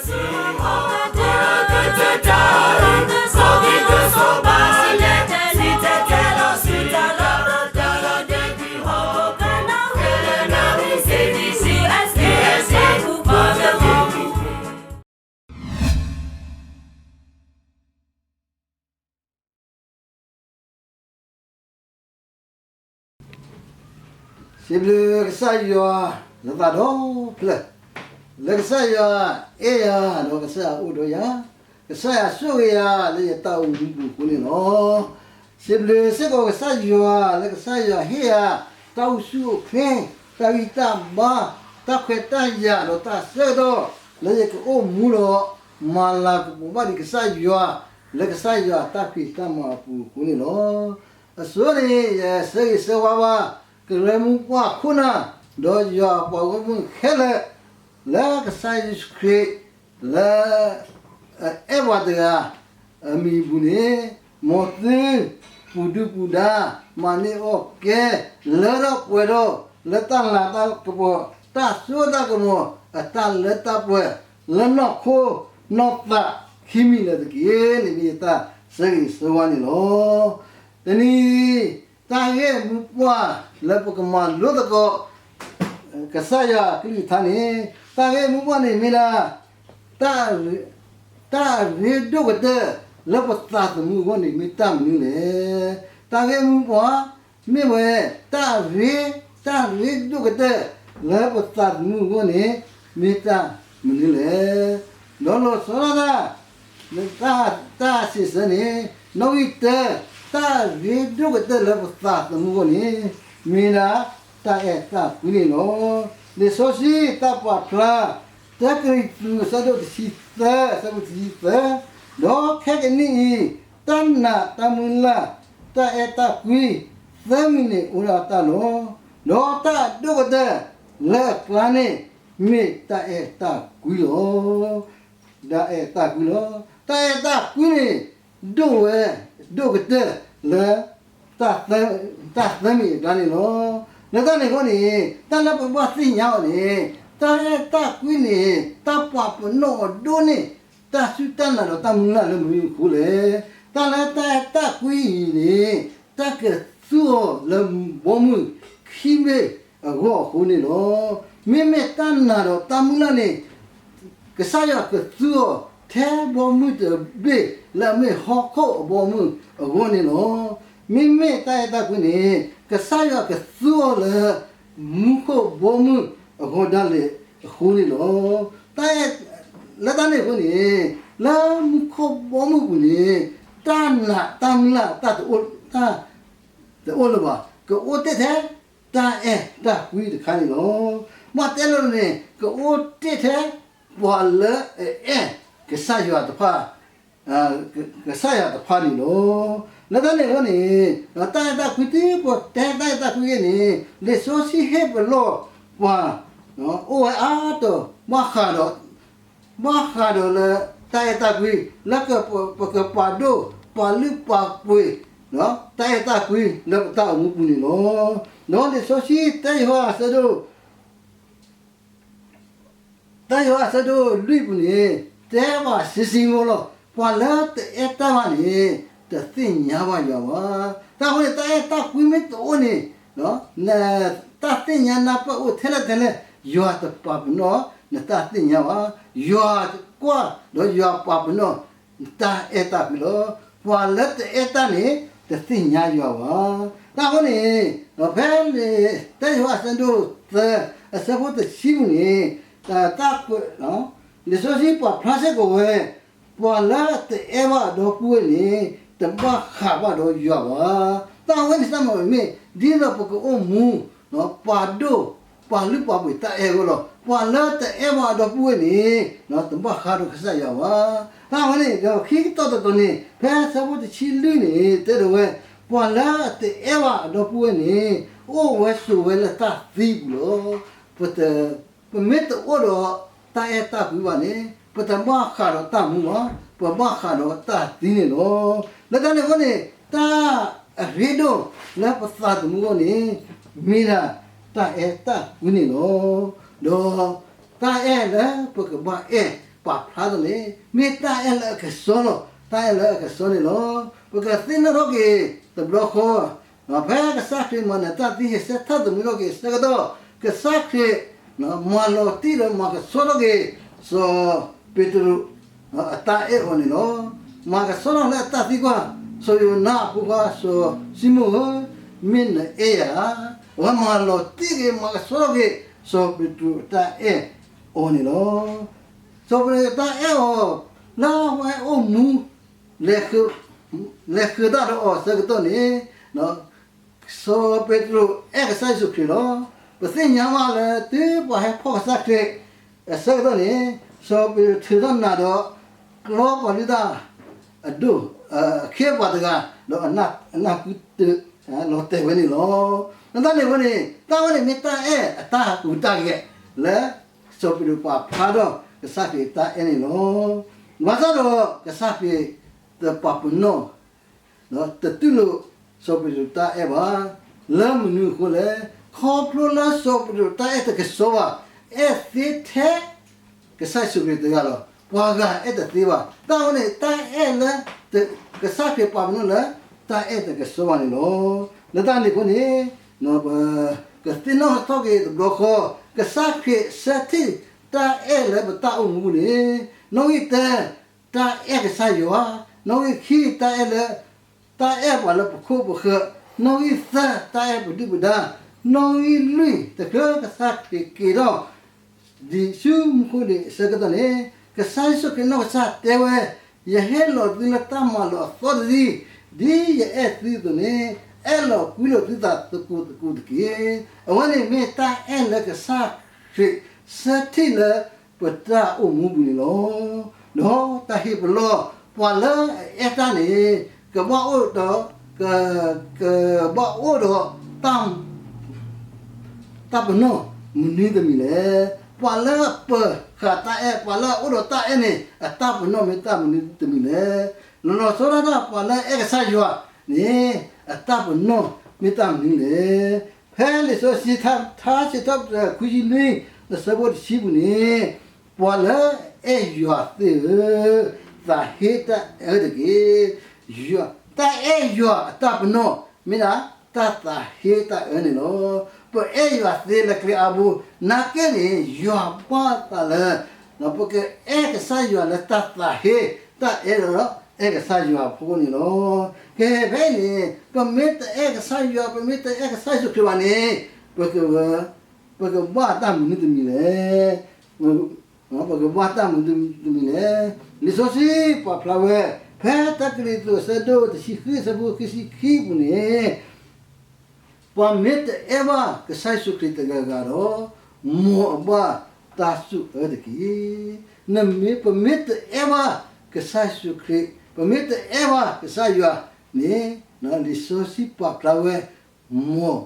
စံးဘျုးကစၢ်ယွၤလၢသးဒီဖျၢၣ်, လၢကစၢ်ယွၤအဲၣ်ယၤဒီးကစၢ်ယွၤအိၣ်ဒီးယၤ, ကစၢ်ယွၤဆိၣ်ဂ့ၤယၤလၢယတၢ်အိၣ်မူပူၤအဃိန့ၣ်လီၤ. စံးဘျုးစ့ၢ်ကီးကစၢ်ယွၤလၢကစၢ်ယွၤဟ့ၣ်ယၤ တၢ်အိၣ်ဆူၣ်အိၣ်ချ့, တၢ်ဂံၢ်တၢ်ဘါ, တၢ်ခွဲးတၢ်ယာ်ဒီးတၢ်ဆၢကတီၢ် လၢယကအိၣ်မူဒီး မၤလၤကပီၤဘၣ်ဒံးကစၢ်ယွၤ လၢကစၢ်ယွၤတၢ်ဖံးတၢ်မၤအပူၤအဃိန့ၣ်လီၤ. အဆိန့ၣ် ယဆၢဂ့ၤဆၢဝါဘၣ် ကရၢမိၢ်ပှၢ်ခိၣ်နၢ် ဒီးယွၤအပှၤဂီၢ်မုၢ်ခဲလၢာ် လၢကစၢ်ယ့ၣ်ၡူးခရံာ် လၢ အအဲၣ်ပှၤတဂၤ အမံၤအပူၤန့ၣ်, မ်သု ပူၤဒုၣ်ပူၤဒါ မၤန့ၢ်အီၣ်ကဲ လၢထီၣ်ပှဲၤထီၣ် လၢတၢ်လၤတၢ်ကပီၤ တၢ်စိတၢ်ကမီၤ အတၢ်လၢတၢ်ပှဲၤ လၢနီၢ်ခိနီၢ်သးခံမံၤလၢာ်တက့ၢ်န့ၣ် မ့ၢ်ယတၢ်ဆၢဂ့ၤဆၢဝါန့ၣ်လီၤ. တနံၤ တၢ်ဂ့ၢ်မိၢ်ပှၢ်လၢပကမၤလိသကိး ကစၢ်ယွၤအကလုၢ်ကထါန့ၣ်, တၢ်ဂ့ၢ်မိၢ်ပှၢ်န့ၣ်မ့ၢ်ဒၣ် တၢ်ရ့ဒိၣ်ကတၢၢ်လၢပသးသမူအဂီၢ်န့ၣ် မ့ၢ်တၢ်မနုၤလဲၣ်. တၢ်ဂ့ၢ်မိၢ်ပှၢ် မ့ၢ်ဝဲ တၢ်ရ့, တၢ်ရ့ဒိၣ်ကတၢၢ်လၢပသးသမူအဂီၢ်န့ၣ် မ့ၢ်တၢ်မနုၤလဲၣ်. ဒီးလီၤဆီဒၣ်တၢ် တၢ်စံးဆၢန့ၣ်, နီၣ်ဂံၢ်တၢ, တၢ်ရ့ဒိၣ်ကတၢၢ်လၢပသးသမူအဂီၢ်န့ၣ် မ့ၢ်ဒၣ်တၢ်အဲၣ်တၢ်ကွံန့ၣ်လီၤ. လံာ်စီဆှံတၢ်ပာ်ဖျါ တၢကရံၣ်သူး အဆၢဒိၣ်တဆံသၢ, အဆၢဖိတဆံသၢ, ဒီးခဲကနံၣ်အံၤ တၢ်နာ်တၢ်မုၢ်လၢ် တၢ်အဲၣ်တၢ်ကွံ သၢမံၤန့ၣ်အိၣ်ဒၣ်တၢ်လီၤ. ဒီးတၢ်အဒိၣ်ကတၢၢ်လၢအကျါန့ၣ် မ့ၢ်တၢ်အဲၣ်တၢ်ကွံလီၤ. တၢ်အဲၣ်တၢ်ကွံလီၤ. တၢ်အဲၣ်တၢ်ကွံန့ၣ် ဒိၣ်ဝဲ ဒိၣ်ကတၢၢ်လၢ တၢ်သၢမံၤအကျါန့ၣ်လီၤ. လၢတၢ်န့ၣ်အဃိန့ၣ် တၢ်လၢပဘၣ်သ့ၣ်ညါအီၤန့ၣ် တၢ်အဲၣ်တၢ်ကွံန့ၣ် တၢ်ပာ်ပနီၣ်အီၤဒိၣ်န့ၢ် တၢ်စူၢ်တၢ်နာ်ဒီးတၢ်မုၢ်လၢ်လၢမနုၤအဃိလဲၣ်. တၢ်လၢတၢ်အဲၣ်တၢ်ကွံအံၤန့ၣ် တၢ်ကသူအီၤလၢဘီမုၢ်ခံဘ့ၣ်အဂီၢ်အဃိန့ၣ်လီၤ. မ့မ့ၢ်တၢ်နာ်ဒီးတၢ်မုၢ်လၢ်န့ၣ် ကစၢ်ယွၤကသူအီၤ ထဲဘီမုၢ်တဘ့ၣ် လၢအမ့ၢ်ဟီၣ်ခိၣ်အဘီမုၢ်အဂီၢ်န့ၣ်လီၤ. မ့မ့ၢ်တၢ်အဲၣ်တၢ်ကွံန့ၣ် ကစၢ်ယွၤကသူအီၤလၢ မူခိၣ်ဘီမုၢ်အဂီၢ်ဒၣ်လဲာ်အဃိန့ၣ်လီၤ. တၢ်အဲၣ် လၢတၢ်န့ၣ်အဃိန့ၣ် လၢမူခိၣ်ဘီမုၢ်ပူၤန့ၣ် တၢ်နာ်တၢ်မုၢ်လၢ် တၢ်တအိၣ် တၢ်တအိၣ်လၢၤဘၣ်. ကအိၣ်တ့ၢ်ထဲ တၢ်အဲၣ်တၢ်ကွံတခါန့ၣ်လီၤ. ဘၣ်တဲလိၤန့ၣ် ကအိၣ်တ့ၢ်ထဲ ပှၤလၢအအဲၣ်ကစၢ်ယွၤတဖၣ် ကစၢ်ယွၤတဖၣ်န့ၣ်လီၤ. လၢတၢ်န့ၣ်အဃိန့ၣ် တၢ်အဲၣ်တၢ်ကွံ တုၤပတဲတၢ်အဲၣ်တၢ်ကွံဂ့ၢ်န့ၣ် လံာ်စီဆှံဟ့ၣ်ပလီၢ်ပှၤ အိၣ်ဝဲအါတီၤ ဘၣ်ဃးဒီး ဘၣ်ဃးဒီးလၢ တၢ်အဲၣ်တၢ်ကွံ လၢပကပာ်ဒိၣ်ပာ်လုၢ်ပာ်ပှ့ၤ တၢ်အဲၣ်တၢ်ကွံလၢပတၢ်အိၣ်မူပူၤန့ၣ်လီၤ. ဒီးလံာ်စီဆှံတၢယိၤဟၣ်အဆၢဒိၣ် တၢယိၤဟၣ်အဆၢဒိၣ်လွံၢ်ပူၤန့ၣ် တဲဘၣ်ဆံးဆံးဖိလီၤ. ပှၤလၢတအဲၣ်တၢ်ဘၣ်န့ၣ် တသ့ၣ်ညါဘၣ်ယွၤဘၣ်. တၢ်အဃိန့ၣ် တၢ်အဲၣ်တၢ်ကွံမ့ၢ်တအိၣ်န့ၣ် တၢ်သ့ၣ်ညါနၢ်ပၢၢ်အိၣ်ထဲလဲၣ်ထဲလဲၣ် ယွၤတပာ်ပနီၣ်နတၢ်သ့ၣ်ညါဘၣ်. ယွၤကွၢ်ဒီးယွၤပာ်ပနီၣ် တၢ်အဲၣ်တၢ်ကွံလီၤ. ပှၤလၢတအဲၣ်တၢ်န့ၣ် တသ့ၣ်ညါယွၤဘၣ်. တၢ်အဃိန့ၣ် ဖဲန့ၣ် တၢယိၤဟၣ်အဆၢဒိၣ်သၢ အဆၢဖိတဆံပူၤန့ၣ် တၢ်ကွဲး လံာ်စီဆှံပာ်ဖျါစ့ၢ်ကီးဝဲ ပှၤလၢတအဲၣ်ဘၣ်အဒီပုၢ်ဝဲၢ်န့ၣ် တဘၣ်ဃးဘၣ်ဒီးယွၤဘၣ်. တၢ်အဝဲန့ၣ်တၢ်မၤမ့ၢ် ဒ်သိးပကအိၣ်မူ ပာ်ဒိၣ်ပာ်လုၢ်ပာ်ပှ့ၤတၢ်အဲၣ်အဂီၢ်လီၤ. ပှၤလၢတအဲၣ်ဘၣ်အဒီပုၢ်ဝဲၢ်န့ၣ် တဘၣ်ဃးဒီးကစၢ်ယွၤဘၣ်. တၢ်အဝဲန့ၣ်ဒီးခံကတီၢ်တတီၤန့ၣ် ဖဲဆၢဖိတဆံလွံၢ်န့ၣ် တဲဒိးဝဲ ပှၤလၢတအဲၣ်ဘၣ်အဒီပုၢ်ဝဲၢ်န့ၣ် အိၣ်ဝဲဆိးဝဲလၢတၢ်သံပူၤလီၤ. ပတ ပမ့ၢ်တအိၣ်ဒီးတၢ်အဲၣ်တၢ်ကွံဘၣ်န့ၣ် ပတဘၣ်ဃးဒီးတၢ်မူဘၣ်, ပဘၣ်ဃးဒီးတၢ်သံန့ၣ်လီၤ. လၢတၢ်န့ၣ်အဃိန့ၣ် တၢ်အရ့ဒိၣ်လၢပသးသမူအဂီၢ်န့ၣ် မ့ၢ်ဒၣ်တၢ်အဲၣ်တၢ်ကွံန့ၣ်လီၤ. ဒီးတၢ်အဲၣ်လၢပကဘၣ်အဲၣ် ပာ်ဖျါထီၣ်န့ၣ် မ့ၢ်တၢ်အဲၣ်လၢအကဆှီလီၤ. တၢ်အဲၣ်လၢအကဆှီန့ၣ်လီၤ. ပကသ့ၣ်နီၣ်ထီၣ်က့ၤတဘျီဃီ, ဖဲကစၢ်ခရံာ်မၤနၢၤတၢ်သံဟဲဆၢထၢၣ်သမူထီၣ်က့ၤအဆၢကတီၢ်, ကစၢ်ခရံာ် မၤလီၤတံၢ်ဒီးမၤကဆှီထီၣ်က့ၤ စီၤပ့းတရူး အတၢ်အဲၣ်အီၤန့ၣ်လီၤ. မၤကဆှီထီၣ်လၢအတၢ်သံကွၢ်, စီၤယိၤနါအဖိခွါစီၤၡံမိၣ်ဧၢ, မ့ၢ်နအဲၣ်ယၤဧါ. အဝဲမၤလီၤတံၢ်က့ၤ မၤကဆှီထီၣ်က့ၤ စီၤပ့းတရူးအတၢ်အဲၣ်အီၤန့ၣ်လီၤ. စီၤပ့းတရူးအတၢ်အဲၣ်အီၤ လၢအဝဲအိၣ်မူ လဲၤဃုာ်တၢ်ဒီးအီၤအဆၢကတီၢ်န့ၣ်, စီၤပ့းတရူးအဲၣ်ကစၢ်ယ့ၣ်ၡူးခရံာ်လီၤ. ပသ့ၣ်ညါဘၣ်လၢတုၤပှၤဟဲဖီၣ်ကစၢ်ခရံာ်အဆၢကတီၢ်န့ၣ်, စီၤပ့းတရူးထုးထီၣ်နၤဒီး ကျီပှၤလုၢ်တၢ်အဒိၣ်, အခ့အပှၤတဂၤ, ဒီးအနၢ်ကူတုာ်လီၤတဲာ်ဝဲန့ၣ်လီၤ. လၢတၢ်န့ၣ်အဃိန့ၣ် တၢ်ဝဲန့ၣ်မ့ၢ်တၢ်အဲၣ်အတၢ်ဟူးတၢ်ဂဲၤလၢ စီၤပ့းတရူးပာ်ဖျါထီၣ်ကစၢ်ခရံာ်အတၢ်အဲၣ်န့ၣ်လီၤ. ဘၣ်ဆၣ်ဒီးကစၢ်ခရံာ်တပာ်ပနီၣ် တတူၢ်လိာ်စီၤပ့းတရူးတၢ်အဲၣ်ဘၣ်. လၢမနုၤအဃိလဲၣ်, ခီဖျိလၢစီၤပ့းတရူးတၢ်အဲၣ်တကဆှီဘၣ်, အဲၣ်သ့ထဲ ကစၢ်ယ့ၣ်ၡူးခရံာ်တဂၤလီၤ. ပှၤဂၤအဲၣ်တသ့ဘၣ်. တၢ်ဝဲန့ၣ် တၢ်အဲၣ်လၢ ကစၢ်ခရံာ်ပာ်ပနီၣ်လၢ တၢ်အဲၣ်တကဆှီဘၣ်န့ၣ်လီၤ. လၢတၢ်န့ၣ်အဃိန့ၣ်, ပကသ့ၣ်နီၣ်ထီၣ်က့ၤတဘျီဃီ, ကစၢ်ခရံာ်ဆၢထၢၣ်တၢ်အဲၣ်လၢပတၢ်အိၣ်မူပူၤန့ၣ်, နီၣ်ဂံၢ်တၢ တၢ်အဲၣ်ကစၢ်ယွၤ, နီၣ်ဂံၢ်ခံ တၢ်အဲၣ်လၢ တၢ်အဲၣ်ပှၤလၢပခိၣ်ပဃၢၤ, နီၣ်ဂံၢ်သၢ တၢ်အဲၣ်ပဒုၣ်ပဒါ, နီၣ်ဂံၢ်လွံၢ် တချုးကစၢ်ခရံာ်က့ၤထီၣ် ဒံးဆူမူခိၣ်ဒံးအဆၢကတီၢ်န့ၣ်, ကစၢ်ယ့ၣ်ၡူးခရံာ်နီၢ်ကစၢ်တဲဝဲ, ယဟ့ၣ်လီၤသုလၢတၢ်မၤလိာ်အသီတဆံ, ဒ်ယအဲၣ်သုအသိးန့ၣ်, အဲၣ်လီၤကွံလိာ်သုသးသကိးသကိးတက့ၢ်. အဝဲန့ၣ်မ့ၢ်တၢ်အဲၣ်လၢကစၢ်ခရံာ် ဆၢထၢၣ်လၢပတၢ်အိၣ်မူပူၤန့ၣ်လီၤ. ဒီးတၢ်ဟ့ၣ်ပလီၢ် ပှၤလၢအအဲၣ်တၢ်န့ၣ် ကဘၣ်အိၣ်ဒီး, က, ကဘၣ်အိၣ်ဒီးတၢ် တၢ်ပနီၣ်မနုၤတမံၤလဲၣ်. ပှၤလၢအပၢၤဃာ်တၢ်အဲၣ်, ပှၤလၢအအိၣ်ဒီးတၢ်အဲၣ်န့ၣ် အတၢ်ပနီၣ်မ့ၢ်တၢ်မနုၤတမံၤလဲၣ်. လီၤလီၤဆီဒၣ်တၢ် ပှၤလၢအအဲၣ်ကစၢ်ယွၤန့ၣ် အတၢ်ပနီၣ်မ့ၢ်တၢ်မနုၤလဲၣ်. ဖဲလံာ်စီဆှံထါစံးထီၣ်ပတြၢၤခွံဆံနွံ အဆၢဖိတဆံပူၤန့ၣ်, ပှၤလၢအအဲၣ်ယွၤသ့ၣ်ဧၢ, သးဟ့တၢ်အၢတက့ၢ်. တၢ်အဲၣ်ယွၤအတၢ်ပနီၣ် မ့ၢ်ဒၣ်တၢ်သးဟ့တၢ်အၢန့ၣ်လီၤ. ပအဲၣ်ယွၤသ့လၢကျဲအါဘိ, နာ်က့န့ၣ် ယွၤဘၣ်သးလၢ ပကအဲၣ်ကစၢ်ယွၤလၢတၢ်သးဟ့တၢ်အၢဒီး အဲၣ်ကစၢ်ယွၤအဖီခိၣ်န့ၣ်လီၤ. ကဲ ဖဲအံၤန့ၣ် ပမ့ၢ်တအဲၣ်ကစၢ်ယွၤ, ပမ့ၢ်တအဲၣ်ကစၢ်ယ့ၣ်ၡူးခရံာ်ဘၣ်န့ၣ်, ပက, ပကဘၣ်တၢ်မနုၤတမံၤလဲၣ်. ပကဘၣ်တၢ်မနုၤတမံၤလဲၣ်. လံာ်စီဆှံပာ်ဖျါဝဲ ဖဲတၢကရံၣ်သူးအဆၢဒိၣ်တဆံဃုအဆၢဖိခံဆံခံပူၤန့ၣ်, ပှၤမ့ၢ်တအဲၣ်ဘၣ်ကစၢ်ယ့ၣ်ၡူးခရံာ်တဂၤဂၤဒီး, မ်အဘၣ်တၢ်ဆိၣ်အၢတက့ၢ်. နမ့ၢ်, ပမ့ၢ်တအဲၣ်ဘၣ်ကစၢ်ယ့ၣ်ၡူးခရံာ်, ပမ့ၢ်တအဲၣ်ဘၣ်ကစၢ်ယွၤန့ၣ်, လံာ်စီဆှံပာ်ဖျါဝဲ, မ်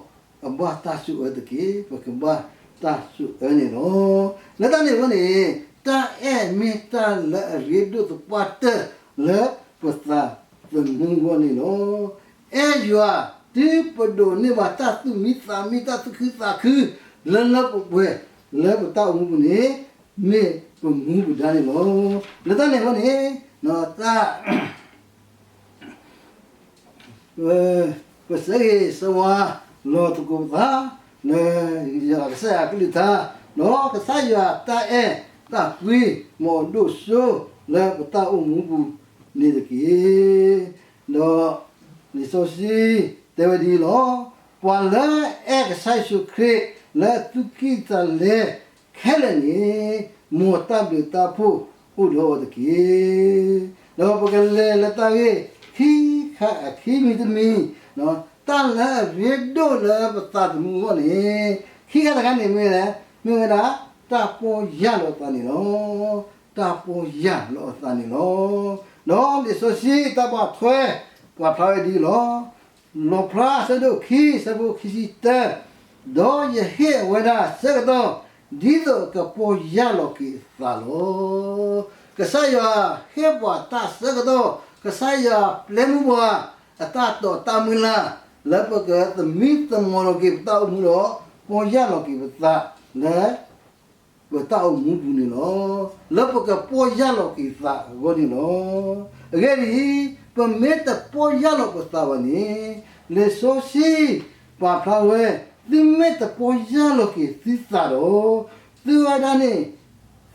အဘၣ်တၢ်ဆိၣ်အၢတက့ၢ်. ပကဘၣ်တၢ်ဆိၣ်အၢန့ၣ်လီၤ. လၢတၢ်န့ၣ်အဃိန့ၣ်, တၢ်အဲၣ်မ့ၢ်တၢ်လၢအရ့ဒိၣ်သပှၢ်တၢၢ်လၢပသးသမူအဂီၢ်န့ၣ်လီၤ. အဲၣ်ယွၤ တုၤပဒိးန့ၢ်ဘၣ်တၢ်သူၣ်မံသးမံ တၢ်သူၣ်ခုသးခု လၢလၢပှဲၤပှဲၤ လၢပတၢ်အိၣ်မူပူၤန့ၣ်, မ့ၢ်ပမူပဒါန့ၣ်လီၤ. လၢတၢ်န့ၣ်အဃိန့ၣ်, တၢ် ပဆၢဂ့ၤဆၢဝါလီၤသကိးပသး လၢကစၢ်ယွၤအကလုၢ်ကထါ, ဒီးကစၢ်ယွၤတၢ်အဲၣ်တၢ်ကွံ မ်အဒိၣ်စိလၢပတၢ်အိၣ်မူပူၤန့ၣ်တက့ၢ်. ဒီးလံာ်စီဆှံတဲဝဲဒ်အံၤလီၤ. ပှၤလၢအအဲၣ်ကစၢ်ယ့ၣ်ၡူးခရံာ်လၢအသူၣ်ကံၢ်သးလဲခဲလၢာ်န့ၣ်, မ်တၢ်ဘျုးတၢ်ဖှိၣ်အိၣ်ဒီးအီၤတက့ၢ်. ဒီးပကလဲၤလၢတၢ်ဂ့ၢ်ခံခါအခံမံၤတမံၤ, တၢ်လၢအရ့ဒိၣ်လၢပသးသမူအဂီၢ်န့ၣ်, ခံခါတခါန့ၣ်မ့ၢ်ဝဲဒၣ်, မ့ၢ်ဝဲဒၣ် တၢ်ပီၢ်ယၢ်လီၤသးန့ၣ်လီၤ. တၢ်ပီၢ်ယၢ်လီၤအသးန့ၣ်လီၤ. ဒီးလံာ်စီဆှံတၢ်ဘၣ်ထွဲ ပာ်ဖျါဝဲဒ်အံၤလီၤ. လီၣ်ဖျါအဆၢဒိၣ်ခံ အဆၢဖိခံဆံတၢ, ဒီးယဟ့ၣ်အဝဲဒၣ်ဆၢကတီၢ် ဒ်သိးကပီၢ်ယၢ်လီၤက့ၤအသးလီၤ. ကစၢ်ယွၤဟ့ၣ်ပှၤတၢ်ဆၢကတီၢ်, ကစၢ်ယွၤပျဲမူပှၤ အတၢ်တိာ်တၢ်မုၢ်လၢ် လၢပကသမံသမိးလီၤက့ၤပတၢ်အိၣ်မူဒီး ပီၢ်ယၢ်လီၤက့ၤပသးလၢ ပတၢ်အိၣ်မူပူၤန့ၣ်လီၤ. လၢပကပီၢ်ယၢ်လီၤက့ၤသးအဂီၢ်န့ၣ်လီၤ. အဂ့ၢ်ဒ်အံၤ, ပမ့ၢ်တပီၢ်ယၢ်လီၤပသးဘၣ်န့ၣ်, လံာ်စီဆှံပာ်ဖျါဝဲ, သုမ့ၢ်တပီၢ်ယၢ်လီၤက့ၤသုသးဒီး, သုဝဲဒၣ်န့ၣ်,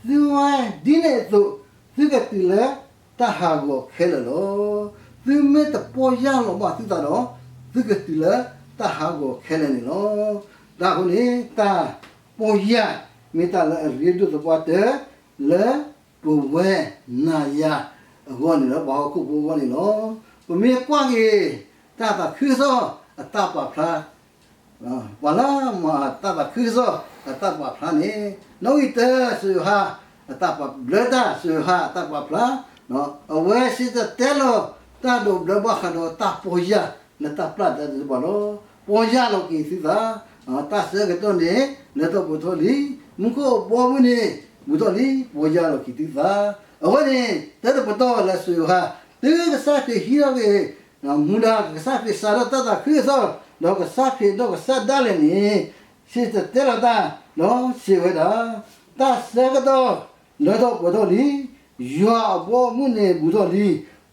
သုဝဲဒ်န့ၣ်အသိး, သုကတုၤလၢတၢ်ဟးဂီၤခဲလၢာ်လီၤ. သုမ့ၢ်တပီၢ်ယၢ်လီၤဘၣ်သုသးဒီး, သုကတုၤလၢတၢ်ဟးဂီၤခဲလၢာ်န့ၣ်လီၤ. တၢ်အဃိန့ၣ်, တၢ်ပီၢ်ယၢ် မ့ၢ်တၢ်လၢအရ့ဒိၣ်သပှၢ်တၢၢ် လၢပဝဲနၤယၤအဂီၢ်န့ၣ်လီၤ, ပှၤဟီၣ်ခိၣ်ဖိအဂီၢ်န့ၣ်လီၤ. ပမ့ၢ်ကွၢ်က့ၤ တၢ်သးခုကစီၣ်အတၢ်ပာ်ဖျါ ပှၤလၢမၤတၢ်သးခုကစီၣ်အတၢ်ပာ်ဖျါန့ၣ်, နီၣ်ဂံၢ်တၢ စီၤယိၤဟၣ်အတၢ်ပာ်ဘျၢတၢ်, စီၤယိၤဟၣ်အတၢ်ပာ်ဖျါ, အဝဲစံၣ်တဲၤတဲလီၤတၢ်ဒိးဘျၢဘၣ်ဃးဒီးတၢ်ပီၢ်ယၢ်လၢတၢ်ပျၢ်တၢ်ဒဲးဘးလီၤ. ပီၢ်ယၢ်လီၤက့ၤသုသး, တၢ်ဆၢကတီၢ်န့ၣ် လၢထီၣ်ပှဲၤထီၣ်လံ, မူခိၣ်အဘီအမုၢ်န့ၣ် ဘူးထီၣ်လံ, ပီၢ်ယၢ်လီၤက့ၤသုသး. အဝဲန့ၣ် တၢ်တပတီၢ်လၢစီၤယိၤဟၣ် တုၤကစၢ်ခရံာ်ဟံးထီၣ်က့ၤ မူဒါ ကစၢ်ခရံာ်စးထီၣ်တၢ်သးခုကစီၣ်, ဒီးကစၢ်ခရံာ်ဒီးကစၢ်ဒၣ်လဲာ်န့ၣ် စံၣ်တဲၤတဲလီၤတၢ်, ဒီးစံးဝဲဒၣ်, တၢ်ဆၢကတီၢ်လၢထီၣ်ပှဲၤထီၣ်လံ, ယွၤအဘီအမုၢ်န့ၣ်ဘူးထီၣ်လံ,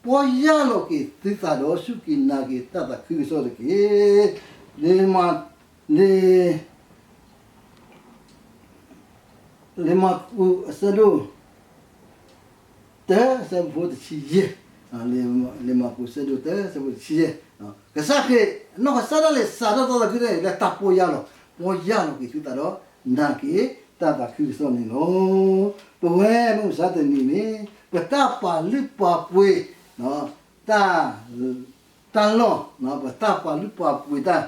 ပီၢ်ယၢ်လီၤက့ၤသုသးဒီးစူၢ်က့ၤနာ်က့ၤတၢ်သးခုကစီၣ်တက့ၢ်. လံာ်မး လံာ် လံာ်မၢ်ကူးအဆၢဒိၣ် တၢ အဆၢဖိတဆံယဲၢ်, လံာ်မၢ်ကူးအဆၢဒိၣ်တၢ အဆၢဖိတဆံယဲၢ်, ကစၢ်ခရံာ် နီၢ်ကစၢ်ဒၣ်လဲာ်စးထီၣ်တၢ်သးခုကစီၣ်န့ၣ် လၢတၢ်ပီၢ်ယၢ်လီၤ, ပီၢ်ယၢ်လီၤက့ၤသုသးဒီး နာ်က့ၤတၢ်သးခုကစီၣ်န့ၣ်လီၤ. ပဝဲမုၢ်မဆါတနံၤန့ၣ် ပတၢ်ပာ်လုၢ်ပာ်ပှ့ၤ တၢ် တၢ်လီၢ်, ပတၢ်ပာ်လုၢ်ပာ်ပှ့ၤတၢ်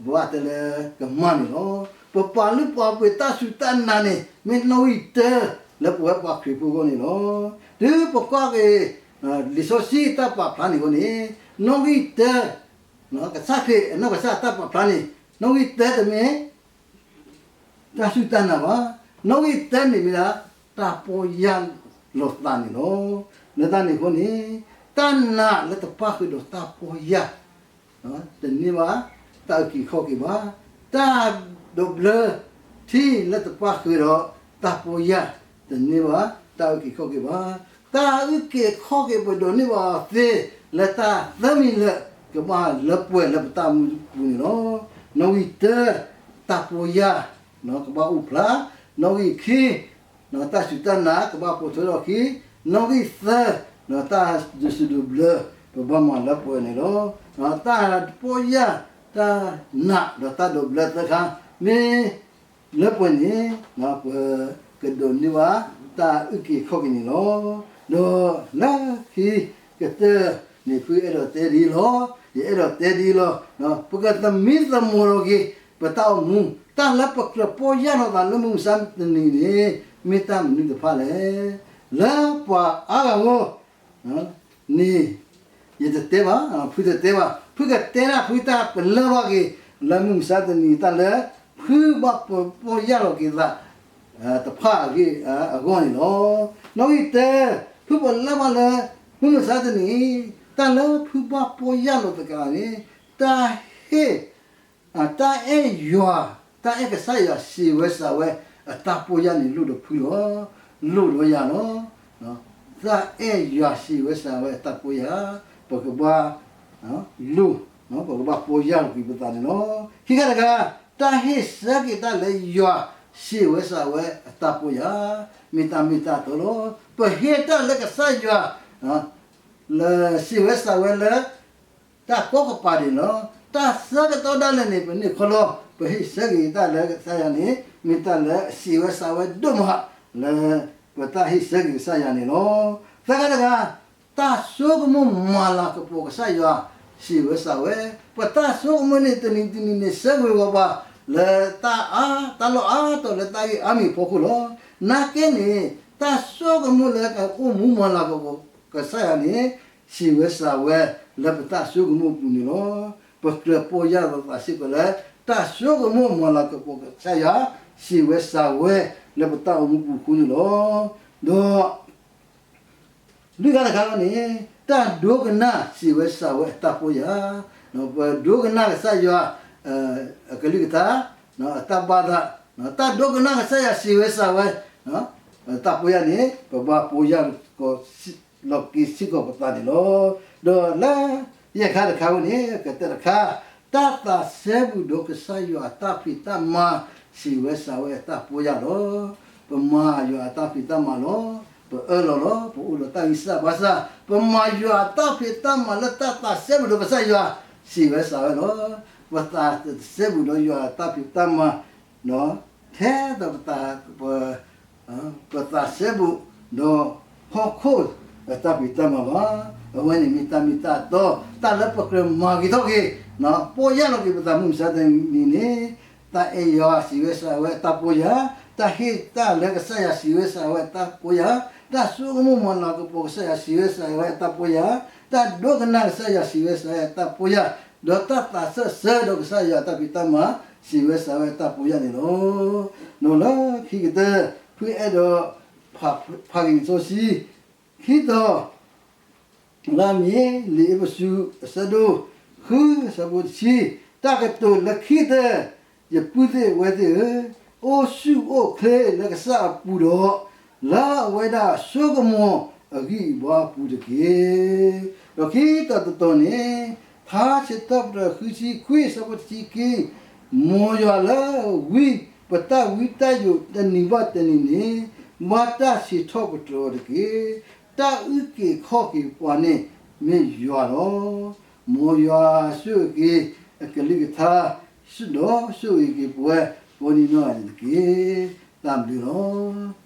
ပဘၣ်တဲလၢကမၣ်န့ၣ်လီၤ. ပပာ်လုၢ်ပာ်ပှ့ၤတၢ်စူၢ်တၢ်နာ်န့ၣ် မ့ၢ်နီၣ်ဂံၢ်တၢ လၢပဝဲပှၤခရံာ်ဖိအဂီၢ်န့ၣ်လီၤ. တုၤပကွၢ်က့ၤ လံာ်စီဆှံတၢ်ပာ်ဖျါန့ၣ်အဂီၢ်န့ၣ်, နီၣ်ဂံၢ်တၢ ကစၢ်ခရံာ် နီၢ်ကစၢ်တၢ်ပာ်ဖျါန့ၣ် နီၣ်ဂံၢ်တၢတမ့ၢ် တၢ်စူၢ်တၢ်နာ်ဘၣ်. နီၣ်ဂံၢ်တၢန့ၣ်မ့ၢ်ဒၣ် တၢ်ပီၢ်ယၢ်လီၤသးန့ၣ်လီၤ. လၢတၢ်န့ၣ်အဃိန့ၣ်, တၢ်နာ်လၢတပၣ်ဃုာ်ဒီးတၢ်ပီၢ်ယၢ် တန့ၢ်ဘၣ် တၢ်အုၣ်က့ၤခီၣ်က့ၤဘၣ်. တၢ်ဒိးဘျၢထံလၢတပၣ်ဃုာ်ဒီးတၢ်ပီၢ်ယၢ် တန့ၢ်ဘၣ် တၢ်အုၣ်က့ၤခီၣ်က့ၤဘၣ်. တၢ်အုၣ်က့ၤခီၣ်က့ၤပဒိးန့ၢ်ဘၣ်အီၤသ့ လၢတၢ်သၢမံၤလၢာ် ကဘၣ်လၢပှဲၤလၢပတၢ်အိၣ်မူပူၤန့ၣ်လီၤ. နီၣ်ဂံၢ်တၢ တၢ်ပီၢ်ယၢ် ကဘၣ်အိၣ်ဖျါ, နီၣ်ဂံၢ်ခံ တၢ်စူၢ်တၢ်နာ်ကဘၣ်ပိာ်ထွဲထီၣ်အခံ, နီၣ်ဂံၢ်သၢ တၢ်ဒိးစူၢ်ဒိးဘျၢ ပဘၣ်မၤလၢပှဲၤန့ၣ်လီၤ. တၢ်ပီၢ်ယၢ် တၢ်နာ်ဒီးတၢ်ဒိးဘျၢသၢခါ မ့ၢ်လၢပှဲၤန့ၣ် ပကဒိးန့ၢ်ဘၣ် တၢ်အုၣ်က့ၤခီၣ်က့ၤန့ၣ်လီၤ. ဒီးလၢခံကတၢၢ်န့ၣ် ဖုအဲၣ်ဒိးတဲဒ်အံၤလီၤ, ယအဲၣ်ဒိးတဲဒ်အံၤလီၤ, ပကသမံသမိးလီၤက့ၤ ပတၢ်အိၣ်မူ, တၢ်လၢပကြၢးပီၢ်ယၢ်လီၤသးလၢမုၢ်မဆါတနံၤန့ၣ် မ့ၢ်တၢ်မနုၤတဖၣ်လဲၣ်. လၢပှၤအါဂၤအဂီၢ် န့ၣ် ယတတဲဘၣ်, ဖုတတဲဘၣ်, ဖုကတဲဒၣ်ဖုတၢ်ပလၢၢ်ဘၣ်က့ၤ လၢမုၢ်မဆါတနံၤ တၢ်လၢဖုဘၣ်ပီၢ်ယၢ်လီၤက့ၤသး တဖၣ်အဂ့ၢ်အဂီၢ်န့ၣ်လီၤ. နီၣ်ဂံၢ်တၢ ဖုပလၢၢ်ဘၣ်လၢ မုၢ်မဆါတနံၤ တၢ်လၢဖုဘၣ်ပီၢ်ယၢ်လီၤသးန့ၣ် တၢ်ဟ့ၣ် တၢ်အဲၣ်ယွၤ, တၢ်အဲၣ်ကစၢ်ယွၤစံးဝဲစံးဝဲအတၢ်ပီၢ်ယၢ်န့ၣ် လိၣ်ဒီးဖုလီၤ, လိၣ်ဒီးယၤလီၤ. တၢ်အဲၣ်ယွၤစံးဝဲစံးဝဲအတၢ်ပီၢ်ယၢ် ပကဘၣ်လိၣ်, ပကဘၣ်ပီၢ်ယၢ်လီၤက့ၤပသးန့ၣ်လီၤ. ခံခါတခါ တၢ်ဟ့ၣ်ဆၢက့ၤတၢ်လၢယွၤစံးဝဲစံးဝဲအတၢ်ပီၢ်ယၢ် မ့ၢ်တၢ်မ့ၢ်တၢ်တီလီၤ. ပဟ့ၣ်တၢ်လၢကစၢ်ယွၤ လၢစံးဝဲစံးဝဲလၢ တၢ်ကိးကပၤဒၣ်လီၤ. တၢ်ဆၢကတီၢ်ဒၣ်လဲာ်န့ၣ် ပန့ၢ်ခီလီၤ ပဟ့ၣ်ဆၢက့ၤတၢ်လၢကစၢ်ယွၤန့ၣ် မ့ၢ်တၢ်လၢအစံးဝဲစံးဝဲဒိၣ်မး လၢပတၢ်ဟ့ၣ်ဆၢက့ၤကစၢ်ယွၤန့ၣ်လီၤ. သၢခါတခါ တၢ်ဆိကမိၣ်မၤလၤကပီၤကစၢ်ယွၤ စံးဝဲစံးဝဲ, ပတၢ်ဆိကမိၣ်န့ၣ် တနံၤတနံၤန့ၣ် ဆၢဂ့ၤဝီၤပှၤ လၢတၢ်အါ တၢ်လီၢ်အါတီၤလၢတၢ်ဂ့ၢ်အါမံၤအဖီခိၣ်လီၤ. နာ်က့န့ၣ် တၢ်ဆိကမိၣ်လၢကအိၣ်မူမၤလၤကပီၤကစၢ်ယွၤန့ၣ် စံးဝဲစံးဝဲ လၢပတၢ်ဆိကမိၣ်အပူၤန့ၣ်လီၤ. ပကြၢးပီၢ်ယၢ်လီၤသးစ့ၢ်ကီးလၢ တၢ်ဆိကမိၣ်မၤလၤကပီၤကစၢ်ယွၤ စံးဝဲစံးဝဲ လၢပတၢ်အိၣ်မူပူၤအဃိန့ၣ်လီၤ. ဒီး လွံၢ်ခါတခါန့ၣ် တၢ်ဒိကနၣ်စံးဝဲစံးဝဲအတၢ်ပီၢ်ယၢ်, ပဒိကနၣ်ကစၢ်ယွၤ အကလုၢ်ကထါ အတၢ်ဘၣ်သး, တၢ်ဒိကနၣ်ကစၢ်ယွၤစံးဝဲစံးဝဲ တၢ်ပီၢ်ယၢ်န့ၣ် ပဘၣ်ပီၢ်ယၢ်လီၤက့ၤစ့ၢ်ကီးပသးန့ၣ်လီၤ. ဒီးလၢယဲၢ်ခါတခါဝဲန့ၣ် ကတၢၢ်တခါ, တၢ်သးစဲဘူးဒီးကစၢ်ယွၤအတၢ်ဖံးတၢ်မၤ စံးဝဲစံးဝဲအတၢ်ပီၢ်ယၢ်လီၤ. ပမၤယွၤအတၢ်ဖံးတၢ်မၤလီၤ. ပအၢၣ်လီၤလီၤ. ပအိၣ်ဒီးတၢ်ဂံၢ်စၢ်ဘါစၢ်, ပမၤယွၤအတၢ်ဖံးတၢ်မၤလၢတၢ်သးစဲဘူးဒီးကစၢ်ယွၤ စံးဝဲစံးဝဲလီၤ. ပသးစဲဘူးဒီးယွၤအတၢ်ဖံးတၢ်မၤ ထဲဒီး ပသးစဲဘူးဒီးဟီၣ်ခိၣ်အတၢ်ဖံးတၢ်မၤဘၣ်. အဝဲန့ၣ်မ့ၢ်တၢ်မ့ၢ်တၢ်တီ, တၢ်လၢပကြၢးမၤဂ့ၤထီၣ်က့ၤ, ပီၢ်ယၢ်လီၤက့ၤပသးမုၢ်မဆါတနံၤန့ၣ်, တၢ်အဲၣ်ယွၤစံးဝဲစံးဝဲအတၢ်ပီၢ်ယၢ်, တၢ်ဟ့ၣ်တၢ်လၢကစၢ်ယွၤစံးဝဲစံးဝဲအတၢ်ပီၢ်ယၢ်, တၢ်ဆိကမိၣ်မၤလၤကပီၤကစၢ်ယွၤစံးဝဲစံးဝဲအတၢ်ပီၢ်ယၢ်, တၢ်ဒိကနၣ်ကစၢ်ယွၤစံးဝဲစံးဝဲအတၢ်ပီၢ်ယၢ်, ဒီးတၢ်သးစဲစဲဒီးကစၢ်ယွၤအတၢ်ဖံးတၢ်မၤ စံးဝဲစံးဝဲအတၢ်ပီၢ်ယၢ်န့ၣ်လီၤ. ဒီးလၢခံကတၢၢ် ဖုအဲၣ်ဒိးဖးက့ၤစီဆှံ ခံတီၤ လၢအမ့ၢ် လံာ်အ့းဖ့းစူး အဆၢဒိၣ်ဃု အဆၢဖိတဆံ, တၢ်ကတိၤလၢခံကတၢၢ်, ယပုၢ်သ့ၣ်ဝဲၢ်သ့ၣ်ဧၢ, အိၣ်ဆူၣ်အိၣ်ချ့လၢကစၢ်အပူၤဒီး, လၢအဝဲဒၣ်အစိကမီၤအဂံၢ်အဘါအပူၤတက့ၢ်. ဒီးခံတီၤတတီၤန့ၣ်, ထါစံးထီၣ်ပတြၢၤ ဃုဆံခွံ အဆၢဖိတဆံခံ, မ်ယွၤလၢဝံ ပတၢ်ဝံတၢ်ယိးတနံၤဘၣ်တနံၤန့ၣ်, ဘၣ်တၢ်စံးထီၣ်ပတြၢၤအီၤတက့ၢ်. တၢ်အုၣ်က့ၤခီၣ်က့ၤပှၤန့ၣ် မ့ၢ်ယွၤလီၤ. မ်ယွၤဆိၣ်ဂ့ၤက့ၤအကလုၢ်ကထါ ဒီးဆိၣ်ဂ့ၤက့ၤပဝဲကိးဒံနီၢ်ဂၤဒဲးတက့ၢ်. တၢ်ဘျုးလီၤ.